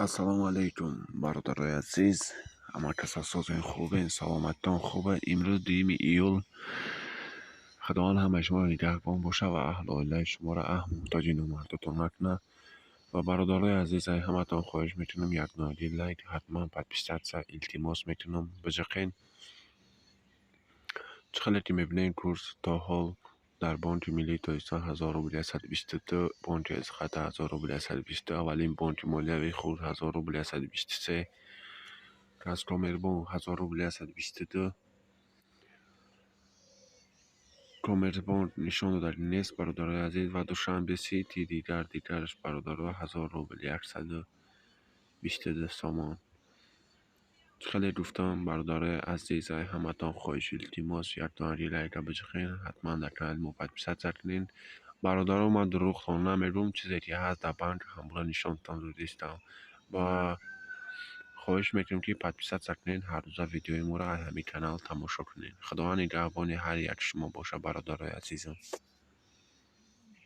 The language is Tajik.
Ассалому алайкум, бародарои азиз, ҳама каса созен, хубен, саломатитон хубе. Имрӯз 2 июл. Худованд ҳамаи шуморо нигаҳбон бошад ва аҳлу оилаи шуморо муҳтоҷи номардотон накунад. Ва, бародарои азиз, ай ҳаматон хоҳиш мекунам, як донагӣ лайк, ҳатман подписаться, илтимос мекунам, биҷиқен. Чӣ хеле ки мебинем, курс то ҳол дар Бонки Миллии Тоҷикистон 1000 рубл 122, Бонки Эсхата 1000 рубл 122, аввалин бонки молиявии хурд 1000 рубл 123, Казкоммербонк 1000 рубл 122, Коммерсбонк нишон додагӣ нест, бародарои азиз, ва Душанбе Сити, дигар дигараш, бародаро, 1000 рубл 122 сомон. Чӣ хеле гуфтам, бародарои азиз, ай ҳаматон хоҳишу илтимос, як донагӣ лайка биҷиқен, ҳатман дар канали мо подписаться кунед. Бародаро, ман дурӯғтон намегӯм, чизе ки ҳаст дар банк, ҳамонро нишонтон додистам ва хоҳиш мекунем, ки подписаться кунед, ҳаррӯза видеои моро аз ҳамин канал тамошо кунед. Худованд нигаҳбони ҳар як шумо бошад, бародарои азизам.